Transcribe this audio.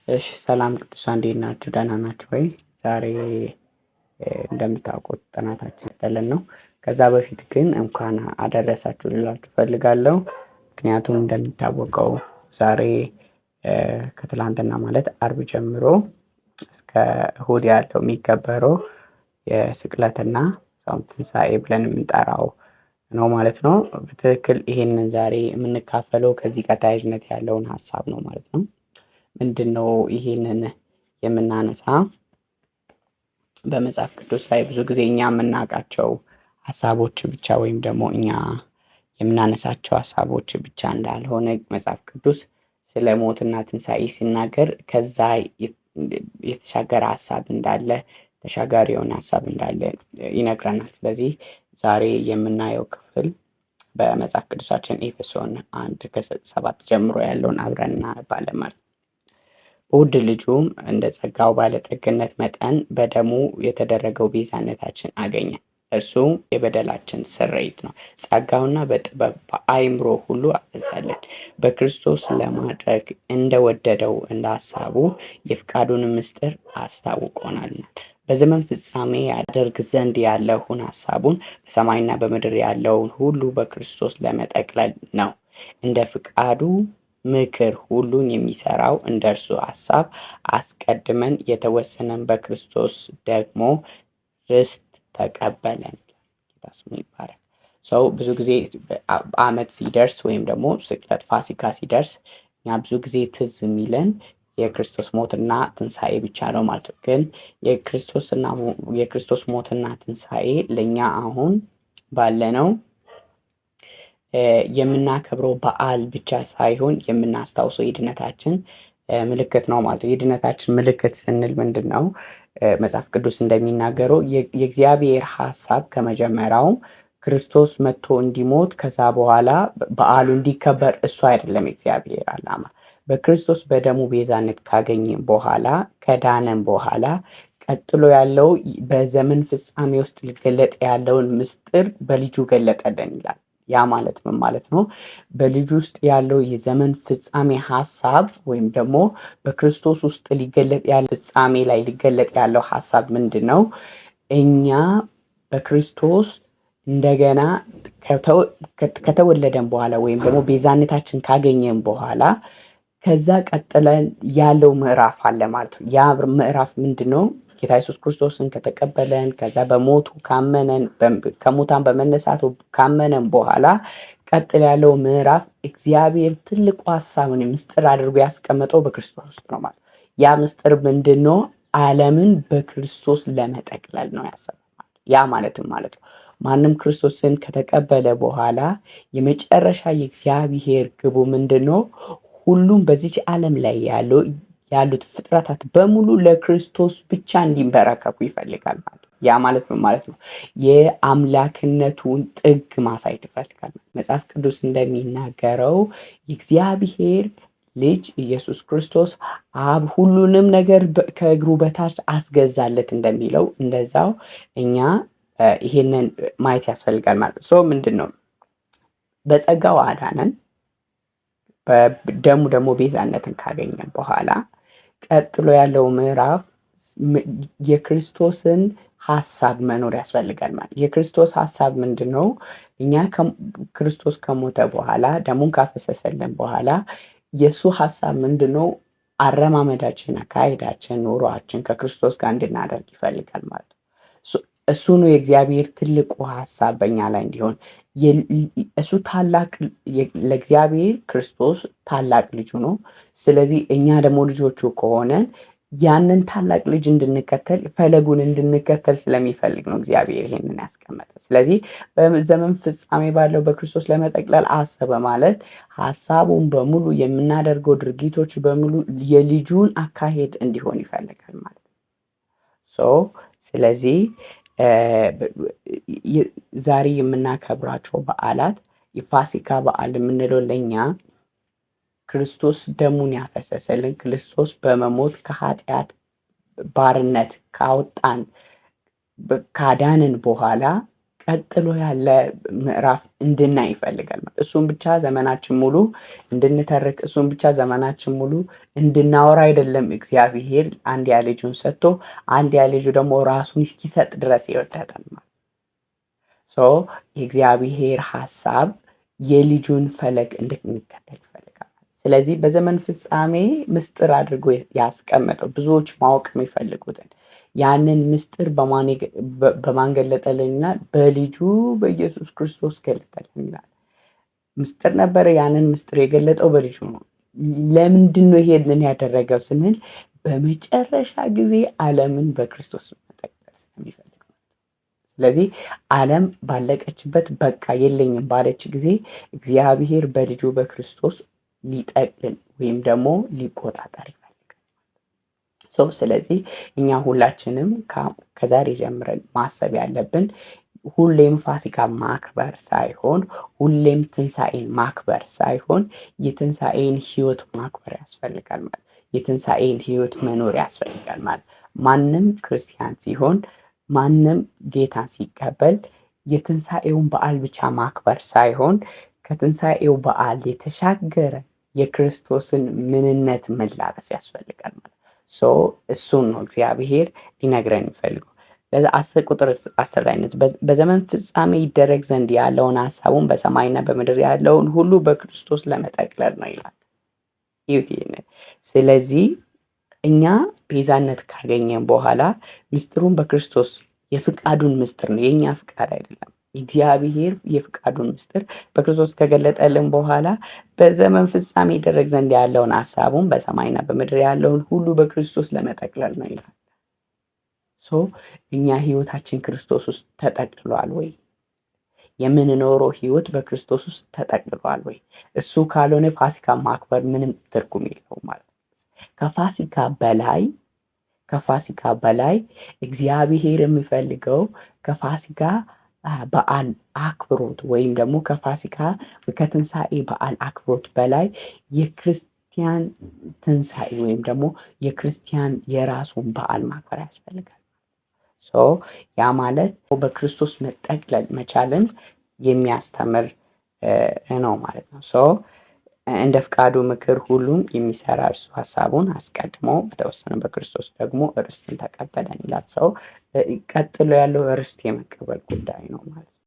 እሺ ሰላም ቅዱሳን እንዴት ናችሁ? ደህና ናችሁ ወይ? ዛሬ እንደምታውቁት ጥናታችን ቀጥለን ነው። ከዛ በፊት ግን እንኳን አደረሳችሁ ልላችሁ ፈልጋለሁ። ምክንያቱም እንደሚታወቀው ዛሬ ከትላንትና ማለት አርብ ጀምሮ እስከ እሁድ ያለው የሚከበረው የስቅለትና ትንሣኤ ብለን የምንጠራው ነው ማለት ነው። በትክክል ይሄንን ዛሬ የምንካፈለው ከዚህ ጋር ተያያዥነት ያለውን ሀሳብ ነው ማለት ነው። ምንድነው ይሄንን የምናነሳ? በመጽሐፍ ቅዱስ ላይ ብዙ ጊዜ እኛ የምናውቃቸው ሀሳቦች ብቻ ወይም ደግሞ እኛ የምናነሳቸው ሀሳቦች ብቻ እንዳልሆነ መጽሐፍ ቅዱስ ስለ ሞትና ትንሣኤ ሲናገር ከዛ የተሻገረ ሀሳብ እንዳለ፣ ተሻጋሪ የሆነ ሀሳብ እንዳለ ይነግረናል። ስለዚህ ዛሬ የምናየው ክፍል በመጽሐፍ ቅዱሳችን ኤፌሶን 1:7 ጀምሮ ያለውን አብረን እናነባለን ማለት ነው። ውድ ልጁም እንደ ጸጋው ባለጠግነት መጠን በደሙ የተደረገው ቤዛነታችን አገኘ። እርሱ የበደላችን ስርየት ነው። ጸጋውና በጥበብ በአእምሮ ሁሉ አበዛለን። በክርስቶስ ለማድረግ እንደወደደው እንደ ሐሳቡ የፍቃዱን ምስጢር አስታውቆናልና በዘመን ፍጻሜ ያደርግ ዘንድ ያለውን ሐሳቡን በሰማይና በምድር ያለውን ሁሉ በክርስቶስ ለመጠቅለል ነው። እንደ ፍቃዱ ምክር ሁሉን የሚሰራው እንደ እርሱ ሐሳብ አስቀድመን የተወሰነን በክርስቶስ ደግሞ ርስት ተቀበለን። ጌታ ስሙ ይባረክ። ሰው ብዙ ጊዜ አመት ሲደርስ ወይም ደግሞ ስቅለት ፋሲካ ሲደርስ እኛ ብዙ ጊዜ ትዝ የሚለን የክርስቶስ ሞትና ትንሣኤ ብቻ ነው ማለት ነው። ግን የክርስቶስ ሞትና ትንሣኤ ለእኛ አሁን ባለነው የምናከብረው በዓል ብቻ ሳይሆን የምናስታውሰው የድነታችን ምልክት ነው ማለት ነው። የድነታችን ምልክት ስንል ምንድን ነው? መጽሐፍ ቅዱስ እንደሚናገረው የእግዚአብሔር ሐሳብ ከመጀመሪያውም ክርስቶስ መጥቶ እንዲሞት ከዛ በኋላ በዓሉ እንዲከበር እሱ አይደለም የእግዚአብሔር ዓላማ። በክርስቶስ በደሙ ቤዛነት ካገኘን በኋላ፣ ከዳነን በኋላ ቀጥሎ ያለው በዘመን ፍጻሜ ውስጥ ሊገለጥ ያለውን ምስጢር በልጁ ገለጠልን ይላል። ያ ማለት ምን ማለት ነው? በልጁ ውስጥ ያለው የዘመን ፍጻሜ ሐሳብ ወይም ደግሞ በክርስቶስ ውስጥ ሊገለጥ ያለው ፍጻሜ ላይ ሊገለጥ ያለው ሐሳብ ምንድን ነው? እኛ በክርስቶስ እንደገና ከተወለደን በኋላ ወይም ደግሞ ቤዛነታችን ካገኘን በኋላ ከዛ ቀጥለን ያለው ምዕራፍ አለ ማለት ነው። ያ ምዕራፍ ምንድን ነው? ጌታ ኢየሱስ ክርስቶስን ከተቀበለን፣ ከዛ በሞቱ ካመነን፣ ከሙታን በመነሳቱ ካመነን በኋላ ቀጥል ያለው ምዕራፍ እግዚአብሔር ትልቁ ሐሳብን ምስጢር አድርጎ ያስቀመጠው በክርስቶስ ውስጥ ነው ማለት። ያ ምስጢር ምንድን ነው? ዓለምን በክርስቶስ ለመጠቅለል ነው ያሰበው። ያ ማለትም ማለት ነው ማንም ክርስቶስን ከተቀበለ በኋላ የመጨረሻ የእግዚአብሔር ግቡ ምንድን ነው? ሁሉም በዚች ዓለም ላይ ያሉት ፍጥረታት በሙሉ ለክርስቶስ ብቻ እንዲንበረከኩ ይፈልጋል ማለት ነው። ያ ማለት ምን ማለት ነው? የአምላክነቱን ጥግ ማሳየት ይፈልጋል። መጽሐፍ ቅዱስ እንደሚናገረው የእግዚአብሔር ልጅ ኢየሱስ ክርስቶስ አብ ሁሉንም ነገር ከእግሩ በታች አስገዛለት እንደሚለው እንደዛው እኛ ይሄንን ማየት ያስፈልጋል ማለት ነው። ምንድን ነው? በጸጋው አዳነን፣ በደሙ ደግሞ ቤዛነትን ካገኘን በኋላ ቀጥሎ ያለው ምዕራፍ የክርስቶስን ሐሳብ መኖር ያስፈልጋል ማለት። የክርስቶስ ሐሳብ ምንድን ነው? እኛ ክርስቶስ ከሞተ በኋላ ደሙን ካፈሰሰልን በኋላ የእሱ ሐሳብ ምንድን ነው? አረማመዳችን፣ አካሄዳችን፣ ኑሯችን ከክርስቶስ ጋር እንድናደርግ ይፈልጋል ማለት ነው። እሱ ነው የእግዚአብሔር ትልቁ ሐሳብ በእኛ ላይ እንዲሆን። እሱ ታላቅ ለእግዚአብሔር ክርስቶስ ታላቅ ልጁ ነው። ስለዚህ እኛ ደግሞ ልጆቹ ከሆነን ያንን ታላቅ ልጅ እንድንከተል፣ ፈለጉን እንድንከተል ስለሚፈልግ ነው እግዚአብሔር ይሄንን ያስቀመጠ። ስለዚህ በዘመን ፍጻሜ ባለው በክርስቶስ ለመጠቅለል አሰበ ማለት ሐሳቡን በሙሉ የምናደርገው ድርጊቶች በሙሉ የልጁን አካሄድ እንዲሆን ይፈልጋል ማለት ነው። ስለዚህ ዛሬ የምናከብራቸው በዓላት የፋሲካ በዓል የምንለው ለኛ ክርስቶስ ደሙን ያፈሰሰልን፣ ክርስቶስ በመሞት ከኃጢአት ባርነት ካወጣን ካዳንን በኋላ ቀጥሎ ያለ ምዕራፍ እንድናይ ይፈልጋል። እሱን ብቻ ዘመናችን ሙሉ እንድንተርክ፣ እሱን ብቻ ዘመናችን ሙሉ እንድናወራ አይደለም። እግዚአብሔር አንድያ ልጁን ሰጥቶ አንድያ ልጁ ደግሞ ራሱን እስኪሰጥ ድረስ ይወደዳል ማለት። So የእግዚአብሔር ሀሳብ የልጁን ፈለግ እንድንከተል ይፈልጋል። ስለዚህ በዘመን ፍጻሜ ምስጢር አድርጎ ያስቀመጠው ብዙዎች ማወቅ የሚፈልጉትን ያንን ምስጢር በማን ገለጠልን ይላል? በልጁ በኢየሱስ ክርስቶስ ገለጠልን ይላል። ምስጢር ነበረ። ያንን ምስጢር የገለጠው በልጁ ነው። ለምንድን ነው ይሄንን ያደረገው ስንል በመጨረሻ ጊዜ ዓለምን በክርስቶስ መጠቅለል ስለሚፈልግ ነው። ስለዚህ ዓለም ባለቀችበት በቃ የለኝም ባለች ጊዜ እግዚአብሔር በልጁ በክርስቶስ ሊጠቅልል ወይም ደግሞ ሊቆጣጠር ይፈልጋል። So ስለዚህ እኛ ሁላችንም ከዛሬ ጀምረን ማሰብ ያለብን ሁሌም ፋሲካ ማክበር ሳይሆን፣ ሁሌም ትንሣኤን ማክበር ሳይሆን፣ የትንሣኤን ህይወት ማክበር ያስፈልጋል ማለት፣ የትንሣኤን ህይወት መኖር ያስፈልጋል ማለት። ማንም ክርስቲያን ሲሆን፣ ማንም ጌታን ሲቀበል የትንሣኤውን በዓል ብቻ ማክበር ሳይሆን ከትንሣኤው በዓል የተሻገረ የክርስቶስን ምንነት መላበስ ያስፈልጋል ማለት። So እሱን ነው እግዚአብሔር ሊነግረን የሚፈልገው። ለዛ 10 ቁጥር 10 ላይ በዘመን ፍጻሜ ይደረግ ዘንድ ያለውን ሀሳቡን በሰማይና በምድር ያለውን ሁሉ በክርስቶስ ለመጠቅለል ነው ይላል። ይሁት። ስለዚህ እኛ ቤዛነት ካገኘን በኋላ ምስጢሩን በክርስቶስ የፍቃዱን ምስጢር ነው፣ የእኛ ፍቃድ አይደለም። እግዚአብሔር የፍቃዱን ምስጢር በክርስቶስ ከገለጠልን በኋላ በዘመን ፍጻሜ ይደረግ ዘንድ ያለውን ሀሳቡን በሰማይና በምድር ያለውን ሁሉ በክርስቶስ ለመጠቅለል ነው ይላል። So እኛ ህይወታችን ክርስቶስ ውስጥ ተጠቅልሏል ወይ? የምንኖረው ህይወት በክርስቶስ ውስጥ ተጠቅልሏል ወይ? እሱ ካልሆነ ፋሲካ ማክበር ምንም ትርጉም የለውም ማለት ነው። ከፋሲካ በላይ እግዚአብሔር የሚፈልገው ከፋሲካ በዓል አክብሮት ወይም ደግሞ ከፋሲካ ከትንሣኤ በዓል አክብሮት በላይ የክርስቲያን ትንሣኤ ወይም ደግሞ የክርስቲያን የራሱን በዓል ማክበር ያስፈልጋል። So ያ ማለት በክርስቶስ መጠቅለል መቻልን የሚያስተምር ነው ማለት ነው። So እንደ ፍቃዱ ምክር ሁሉን የሚሰራ እርሱ ሀሳቡን አስቀድሞ በተወሰነ በክርስቶስ ደግሞ ርስትን ተቀበለን ይላል። So ቀጥሎ ያለው ርስት የመቀበል ጉዳይ ነው ማለት ነው።